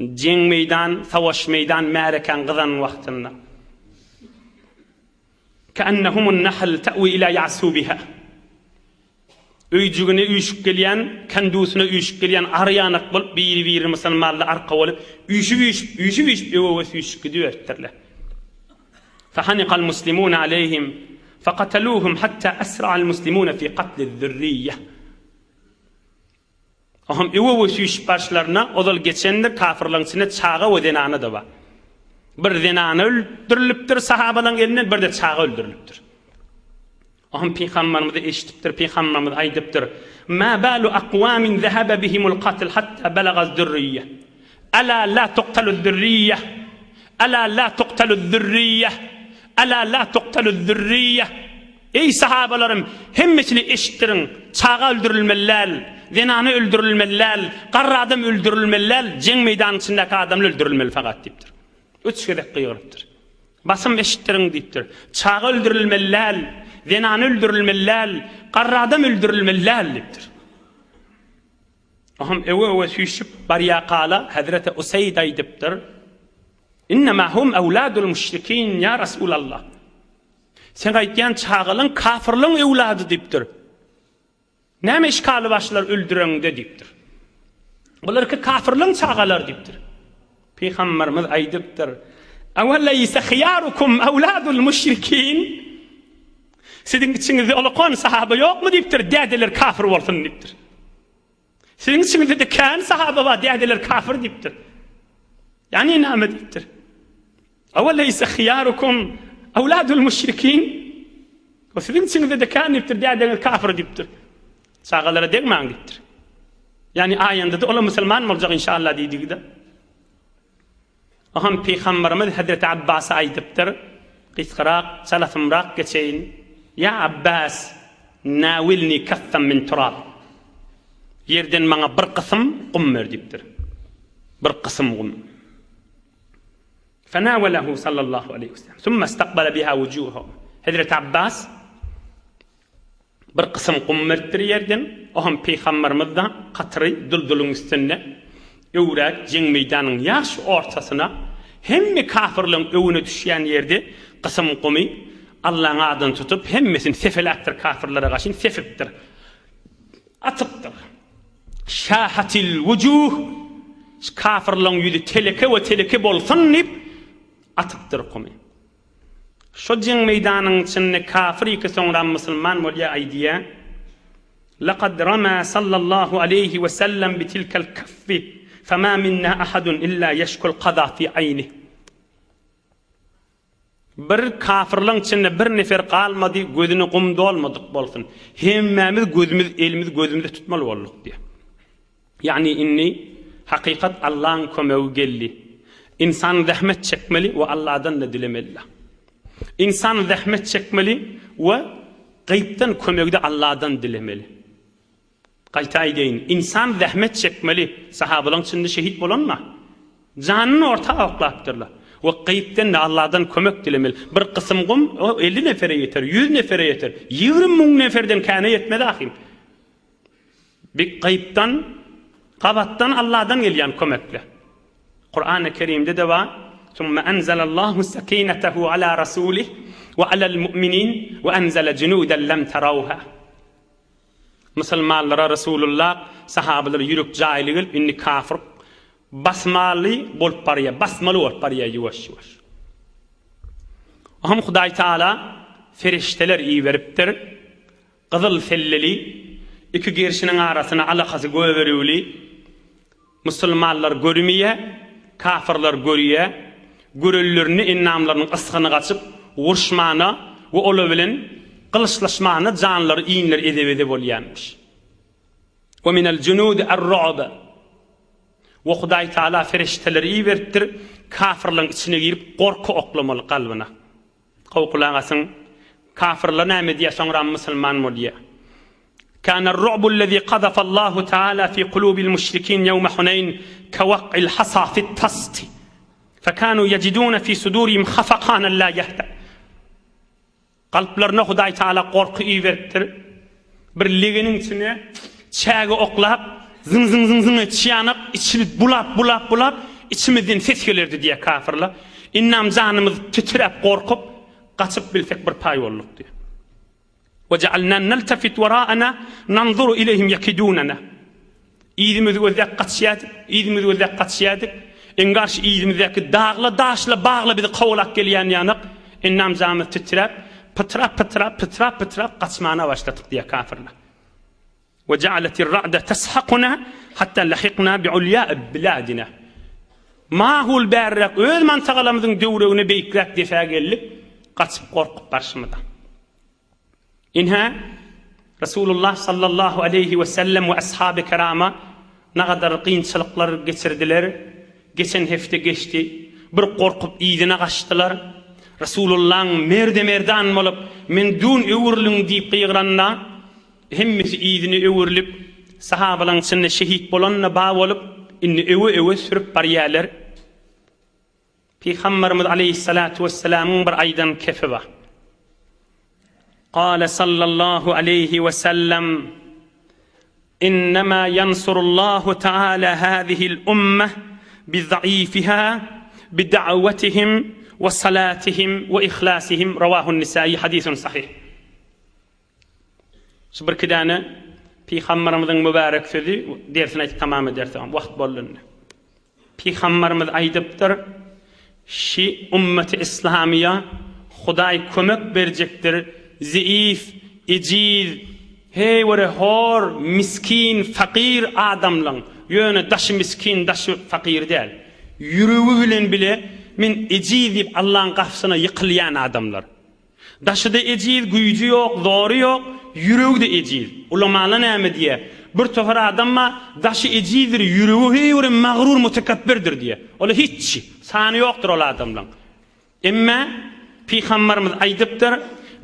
Jeň meýdan, savaş meýdan märekäň gyzan wagtynda. Ke'ennehumun nahl ta'wi ila ya'subiha. Öýjügine üýşüp gelýän, kendusyna üýşüp gelýän ary ýanak bolup biri-birini musulmanlar arka bolup, üýşüp-üýşüp, üýşüp-üýşüp öwe-öwe süýşüp gidiberipdirler. Fahaniqal muslimune aleyhim fekateluhum hatta esra'al muslimune fi katliz-zürriýe. Oňam öwe we süýşüp barşlaryna ozal geçendir, kafyrlaryň içinde çaga we zenana-da bar. Bir zenana öldürilipdir sahabalaryň elinden, bir-de çaga öldürilipdir. Oňam pygamberimiz eşidipdir, pygamberimiz aýdypdyr, Mä balu akwamin zehebe bihimul katl hatta belagaz zürriýe. Ela la tuktalu zürriýe. Ela la tuktalu zürriýe. Ela la tuktalu zürriýe. Eý sahabalarym, hemmesini eşitdiriň, çaga öldürilmeli däl, zenana öldürilmeli däl, garry adam öldürilmeli däl, jeň meýdanyň içindäki adamlar öldürilmeli fakat diýipdir. Üç gezek gygyrypdyr. Basym eşitdiriň diýipdir. Çaga öldürilmeli däl, zenana öldürilmeli däl, garry adam öldürilmeli däl diýipdir. Oňam öwe-öwe süýşüp barýakala Hezreti Useýd aýdypdyr, Innema hum ewladul müşrikin ýa Resulallah. Seň aýtýan çagalaň kafyrlaň öwlady diýipdir. Näme işgali bar şulary öldüreňde diýipdir. Bular ki kafyrlaň çagalary diýipdir. Pygamberimiz aýdypdyr, Awaleýse hyýarukum ewladul müşrikin? Siziň içiňizde olakan sahaba ýokmy diýipdir, dädeler kafir bolsun diýipdir. Siziň içiňizde-de kän sahaba bar, dädeler kafir diýipdir. Ýagny näme diýipdir? Awaleýse hyýarukum ewladul müşrikin? O siziň içiňizde-de kän diýipdir, dädeňiz kafir diýipdir. Çagalara degmäň diýipdir. Ýagny aýanda-da olar musulman boljak inşallah diýdigi-de. Oňam Pygamberimiz Hezreti Abbasa aýdypdyr, Gysgarak, çalasymrak geçeýin, Ýa Abbas, nawilni kaffan min turab. Ýerden maňa bir gysym gum ber diýipdir. Bir gysym gum. Fenawelahu sallallahu aleýhi we sellem. Summa istakbala biha wujuhahum. Hezreti Abbas Bir gysym gum beripdir ýerden, o hem pygamberimiz-da katyry duldulyň üstünde öwräk jeň meýdanyň ýaş ortasyna hemme kafyrlaryň öwüne düşýän ýerde gysym gumy Allaň adyny tutup hemmesini sepeläpdir kafyrlara gaşyn sepipdir. Atypdyr. Şahatil wujuh kafyrlaryň ýüzi teleke we teleke bolsun diýip atypdyr gumy. Şo jeň meýdanyň içinde kafir iki soňram musulman bolýar aýdýar, Lekad rama sallallahu aleýhi we sellem bi tilkel kaffi fema minna ahadun illa ýeşkul kaza fi aýnih. Bir kafirleň içinde bir nefer galmady gözüne gum dolmadyk bolsun. Hemmämiz gözümiz elimiz gözümize tutmaly bolduk diýýär. Ýagny indi hakykat Allaň kömegi geldi. Ynsan zähmet çekmeli we Alladan-da dilemeli. Ynsan zähmet çekmeli we gaýypdan kömegi-de Alladan dilemeli. Gaýta aýdaýyn, ynsan zähmet çekmeli, sahabalaň içinde şehit bolan bar. Janyny orta oklapdyrlar. We gaýypdan-da Alladan kömek dilemeli. Bir gysym gum o 50 nefere ýeter, 100 nefere ýeter, 20 müň neferden käne ýetmez ahym. Bir gaýypdan, gabatdan Allahdan gelýän kömekle. Kurany Kerimde-de bar, Summa enzelallahu sakinetehu ala rasulih we alal mu'minin we enzele junudan lem terawha. Musulmanlara Resulullah sahabalara ýürek jaýly gelip, indi kafir basmaly bolup barýar, basmaly bolup barýar ýuwaş-ýuwaş. Oňa Hudaý Taala ferişdeler iberipdir. Gyzyl selleli, iki gerşiniň arasyna alakasy gögerüwli, musulmanlar görmeýär, kafyrlar görýär, görenlerinde endamlarynyň ysgyny gaçyp, uruşmana we olar bilen gylyçlaşmana janlary inleri eze-beze bolýarmyş. We minel junudi er-ru'b. We Hudaý Taala ferişdeleri iberipdir, kafyrlaryň içine girip gorky oklamaly kalbyna. Gowy gulak asyň. Kafyrlar näme edýär soňram musulman bolýar. Kana ar-ru'bu allazi qazafa Allahu taala fi kulubil müşrikin ýewme Huneýn kewak'il hasa fit-tast. Fekanu yejidune fi sudurihim hafakanan la yehda. Kalplaryna Hudaý Taala gorky iberipdir. Bir legeniň içine çäge oklap, zyň-zyň-zyň-zyň etişýänak, içini bulap-bulap-bulap, içimizden ses gelerdi diýýär kafyrlar. Indem janymyz titräp gorkup, gaçyp bilsek bir paý bolduk diýýär. Ve jealna naltafit waraana nanzuru ileyhim yakidunana. Yzymyzy gözläp gaçýardyk, yzymyzy gözläp gaçýardyk. Iň garşy yzymyzdaky dagla, daşla, bagla bizi kowalap gelýän ýanak. Indem janymyz titräp, pytrap, pytrap, pytrap, pytrap gaçmana başladyk diýýär kafyrlar. Ve jealetir ra'de teshakuna hatta lahikna bi'ulya biladina. Mahul bärräk öz mantagalamyzyň döwregine beýikräk depä geldik, gaçyp gorkup barşymyza. Ine, Resulullah sallallahu aleýhi we sellem we ashaby kirama nagadar kynçylyklar geçirdiler. Geçen hepde geçdi. Bir gorkup yzyna gaçdylar. Resulullahyň merde-merdan bolup, Men dun öwrüliň diýip gygyranda, hemmesi yzyna öwrülip, sahabalaryň içinde şehit bolan-da bar bolup, indi öwe-öwe sürüp barýarlar. Pygamberimiz aleýhissalatu wessalamyň bir aýdan kepi bar. Kale sallallahu aleýhi we sellem. Innema ýansurullahu taala hazihil ummeh bi zaifiha bi da'watihim we salatihim we ihlasihim Rawahun Nisai hadisun sahih. Şu birki däne Pygamberimiziň mübärek sözi dersini aýdyp tamam ederis. Wagt boldy indi. Pygamberimiz aýdypdyr, Şi ummeti islamiýa Hudaý kömek berjekdir, zeif, ejiz, heýwere hor, miskin, fakyr adamlaň, ýöne daşy miskin, daşy fakyr däl, ýüregi bilen bile men ejiz diýip Allaň gapysyna ýykylýan adamlar. Daşy-da ejiz, güýji ýok, zory ýok, ýüregi-de ejiz. Ulamalar näme diýýär? Bir topar adam bar, daşy ejizdir, ýüregi heý bir magrur, mutekepbirdir diýýär. Olar hiç, sany ýokdur ol adamlaryň. Emme Pygambarymyz aýdypdyr,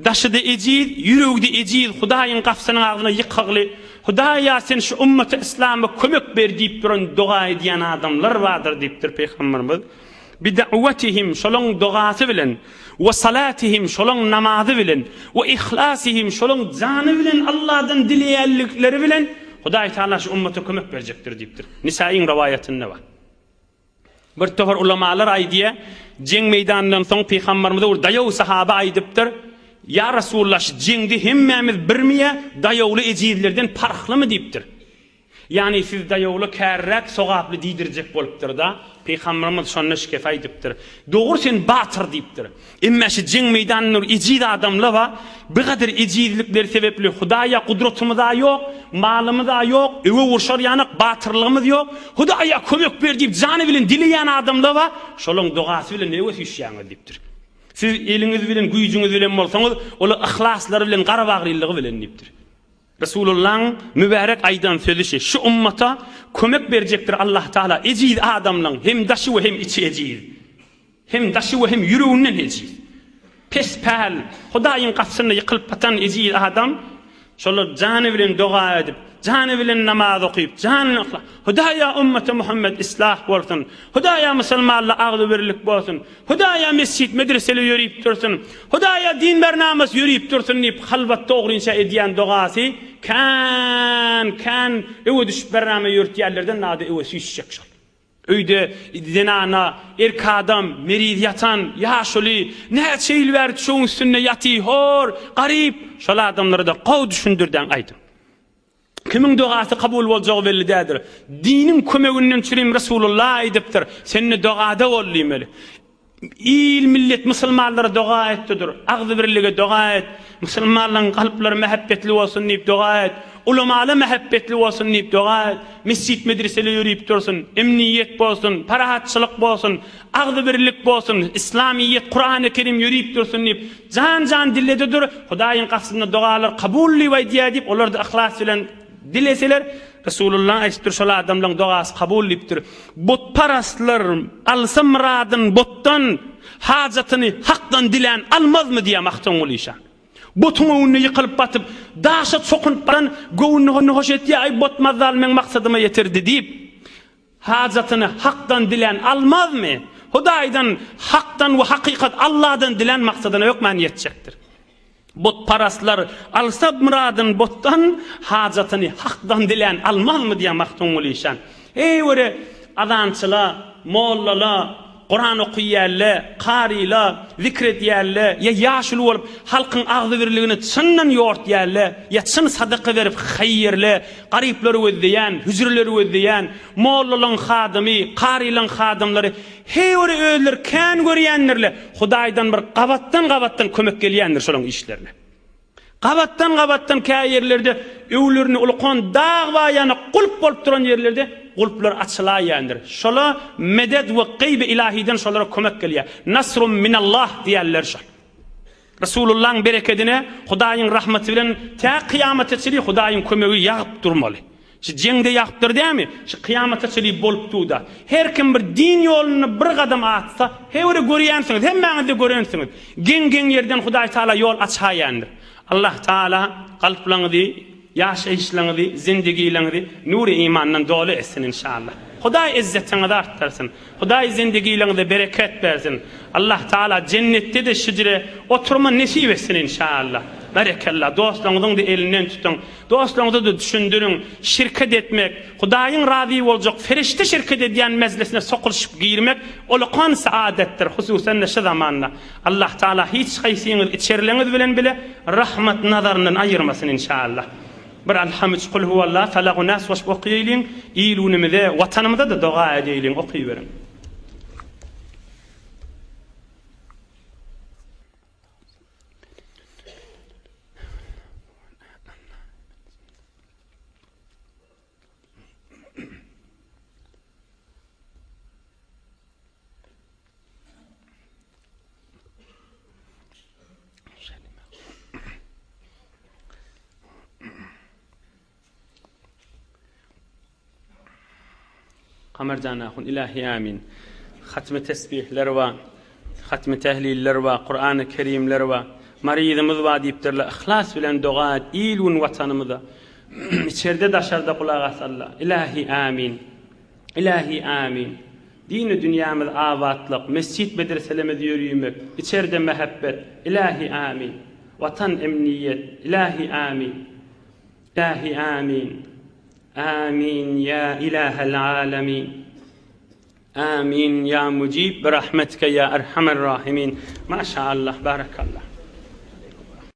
Daşy-da ejiz, ýüregi-de ejiz, Hudaýyň gapysynyň agzyna ýykagly, Hudaýa sen şu ummata yslama kömek ber diýip duran doga edýän adamlar bardyr diýipdir Pygambarymyz. Bida'watihim şolaň dogasy bilen, we salatihim şolaň namazy bilen, we ihlasihim şolaň jany bilen Allahdan dileýänlikleri bilen Hudaý Taala şu ummata kömek berjekdir diýipdir. Nisaiň rowaýatynda bar. Bir topar ulamalar aýdýar, jeň meýdanyndan soň pygamberimize bir daýaw sahaba aýdypdyr, Ýa Rasulullah şu jeňde hemmämiz birmi ýa daýawly ejizlerden parhlymy diýipdir. Ýagny siz daýawla kärräk sogaply diýdirjek bolupdyr-da. Pygamberimiz şonda şikes aýdypdyr. Dogry sen batyr diýipdir. Emmä şu jeň meýdanynda bir ejiz adamla bar. Bigadyr ejizlikleri sebepli Hudaýa gudratymyz-a ýok, malymyz-a ýok, öwe urşar ýanak batyrlygymyz ýok. Hudaýa kömek ber diýip jany bilen dileýän adamla bar. Şolaň dogasy bilen öwe süýşýäňiz diýipdir. Siz eliňiz bilen güýjüňiz bilen bolsaňyz, olar yhlaslary bilen garabagrylygy bilen diýipdir. Resulullahyň mübärek aýdan sözi şi, şu ummata kömek berjekdir Allah Taala ejiz adamlaň hem daşy we hem içi ejiz. Hem daşy we hem ýüreginden ejiz. Pes päl, Hudaýyň gapysynda ýykylyp batan ejiz adam şolar jany bilen doga edip, jany bilen namaz okyp, jany bilen yhlas, Hudaýa ummata Muhammed islah bolsun, Hudaýa musulmanla agzybirlik bolsun, Hudaýa mesjit medreseli ýörip dursun, Hudaýa din bernamasy ýörip dursun diýip halwatda ogrynça edýän dogasy kän kän öwe düşüp bernama ýörtýänlerden nada öwe süýşjek şol. Öýde zenana, erk adam, meriz ýatan, ýaşuly, näçe ýyl bäri düşegiň üstünde ýaty, hor, garyp, şol adamlara-da gowy düşündirdeň aýdyň. Kimiň dogasy kabul boljagy belli däldir. Diniň kömeginden çürim Resulullah aýdypdyr, Sende dogada bol diýmeli. Il, millet musulmanlara doga etdi dur. Agzybirlige doga et. Musulmanlaryň kalplary mähebbetli bolsun diýip doga et. Ulamala mähebbetli bolsun diýip doga et. Mesjit medresele ýörüp dursun. Emniýet bolsun, parahatçylyk bolsun, agzybirlik bolsun, islamyýet, Kurany Kerim ýörüp dursun diýip Jan-jan dilede dur, Hudaýyň gapysynda dogalar kabul diýip aýdýar diýip, olar-da yhlas bilen dileseler, Resulullah aýdypdyr, şol adamlaryň dogasy kabul diýipdir. Butparastlar alsa myradyn butdan, hajatyny Hakdan dilän almazmy diýýär Magtymguly işan. Butuň öňünde ýykylyp batyp, daşa çokunyp baran göwnüni hoş etýär, aý but mazaly meň maksadyma ýetirdi diýip. Hajatyny Hakdan dilän almazmy? Hudaýdan, Hakdan we hakykat Alladan dilän maksadyna hökman ýetjekdir. Butparastlar alsa myradyn butdan, hajatyny Hakdan dilän almazmy diýýär Magtymguly işan. Eý were azançyla, mollala, Kuran okyýälle, karyla, zikr edýälle, ýa ýaşuly bolup halkyň agzybirligini çyndan ýortýälle, ýa çyn sadaka berip haýyrle, garyplary gözleýän, hüjreleri gözleýän, mollalaň hadymy, karylaň hadymlary heý bir özleri kän görýändirle, Hudaýdan bir gabatdan-gabatdan kömek gelýändir şolaň işlerine. Gabatdan-gabatdan kä ýerlerde öwlerinde ulukan dag bar ýa-da gulp bolup duran ýerlerde gulplar açylaýýandyr. Şola medet we gaýby ilahydan şolara kömek gelýär. Nasrun minallah diýýärler şol. Resulullahyň berekedine Hudaýyň rahmaty bilen tä kyýamata çenli Hudaýyň kömegi ýagyp durmaly. Şu jeňde ýagypdyr dämi? Şu kyýamata çenli bolup dur-da. Her kim bir din ýolunda bir gadam atsa, hewre görýänsiňiz, hemmäňiz-de görensiňiz. Geň-geň ýerden Hudaý Taala ýol açaýandyr. Allah Taala kalplaryňyzy, ýaşaýyşlaryňyzy, zindigileňizi nury imandan doly etsin inşallah. Hudaý izzetiňizi artdyrsyn. Hudaý zindigileňize bereket bersin. Allah Taala jennetde-de şijire oturma nesip etsin inşallah. Berekella, dostlaryňyzyň-da elinden tutuň. Dostlaryňyza-da düşündiriň, şirket etmek, Hudaýyň razy boljak, ferişde şirket edýän mejlisine sokulyşyp girmek ulakan saadetdir, hususan-da şu zamanda. Allah Taala hiç haýsyňyzy içerileňiz bilen bile rahmat nazaryndan aýyrmasyn inşallah. Bir Alham üç Kul huwallah, Falagu Nas goşup okaýalyň, il-günümize, watanymyza-da doga edeýliň, okyberiň. Kamarjan ahun ilahi amin. Hatmy tesbihler bar, hatmy tehliller bar, Kurany Kerimler bar. Maryzymyz bar diýipdirler. Yhlas bilen doga et il gün watanymyza. Içerde daşarda gulak asarlar. Ilahi amin. Ilahi amin. Dini dünýämiz abatlyk, mesjit medreselerimiz ýörümek, içerde mähebbet. Ilahi amin. Watan emniýet. Ilahi amin. Ilahi amin. Amin ýa ilahel alemin. Amin ýa mujib bi rahmetike ýa erhamer rahimin. Maşaallah barakallah.